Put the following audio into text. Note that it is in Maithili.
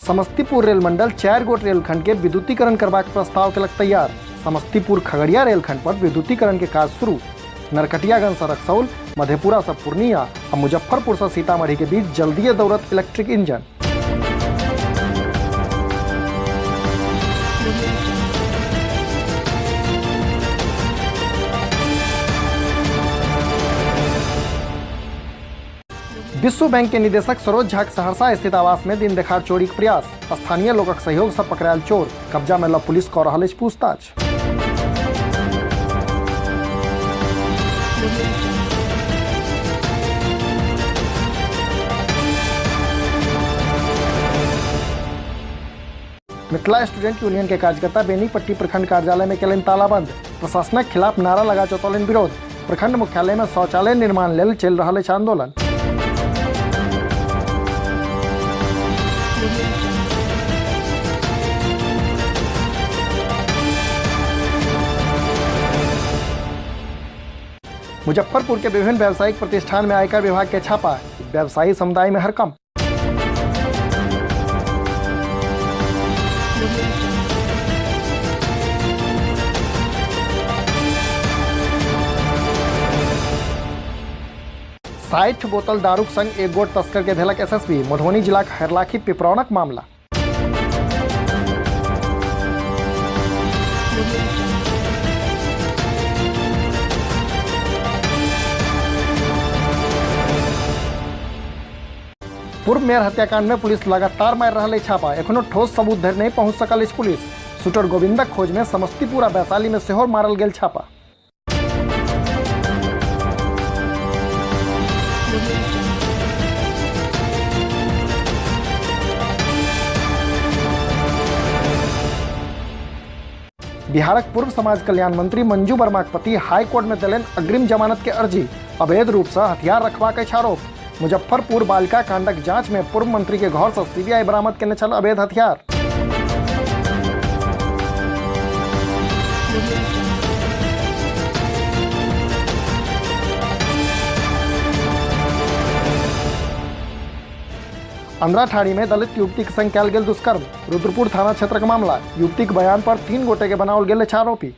समस्तीपुर रेल मंडल 4 गोट रेलखंड के विद्युतीकरण करबाक प्रस्ताव केलक तैयार। समस्तीपुर खगड़िया रेलखंड पर विद्युतीकरण के काज शुरू। नरकटियागंज से रक्सौल, मधेपुरा से पूर्णिया और मुजफ्फरपुर से सीतामढ़ी के बीच जल्दीए दौड़त इलेक्ट्रिक इंजन। विश्व बैंक के निदेशक सरोज झा के सहरसा स्थित आवास में दिन देखार चोरी के प्रयास। स्थानीय लोगक सहयोग से पकड़ायल चोर, कब्जा में ल पुलिस क रहल अछि पूछताछ। मिथिला स्टूडेंट यूनियन के कार्यकर्ता बेनीपट्टी प्रखंड कार्यालय में केलनि तालाबंद। प्रशासनक खिलाफ नारा लगा जतौलनि विरोध। प्रखंड मुख्यालय में शौचालय निर्माण लेल चलि रहल अछि आंदोलन। मुजफ्फरपुर के विभिन्न व्यावसायिक प्रतिष्ठान में आयकर विभाग के छापा। व्यवसायी समुदाय में हड़कंप। 60 बोतल दारूक संग एक गोट तस्कर के धेलक एसएसबी। मधुबनी जिलाक हरलाखी पिपरौनक मामला। पूर्व मेयर हत्याकांड में पुलिस लगातार मारि रहल अछि छापा। एखनो ठोस सबूत धरि नहि पहुंच सकल अछि पुलिस। शूटर गोविंदक खोज में समस्तीपुर आ वैशाली में सेहो मारल गेल छापा। बिहारक पूर्व समाज कल्याण मंत्री मंजू वर्माक पति हाईकोर्ट में देलनि अग्रिम जमानत के अर्जी। अवैध रूप से हथियार रखबाक अछि आरोप। मुजफ्फरपुर बालिका कांडक जांच में पूर्व मंत्री के घर से सीबीआई बरामद केने छल अवैध हथियार। अंधराठाड़ी में दलित युवती के संग कयल गेल दुष्कर्म। रुद्रपुर थाना क्षेत्र के मामला। युवती के बयान पर 3 गोटे के बनाओल गेल अछि आरोपी।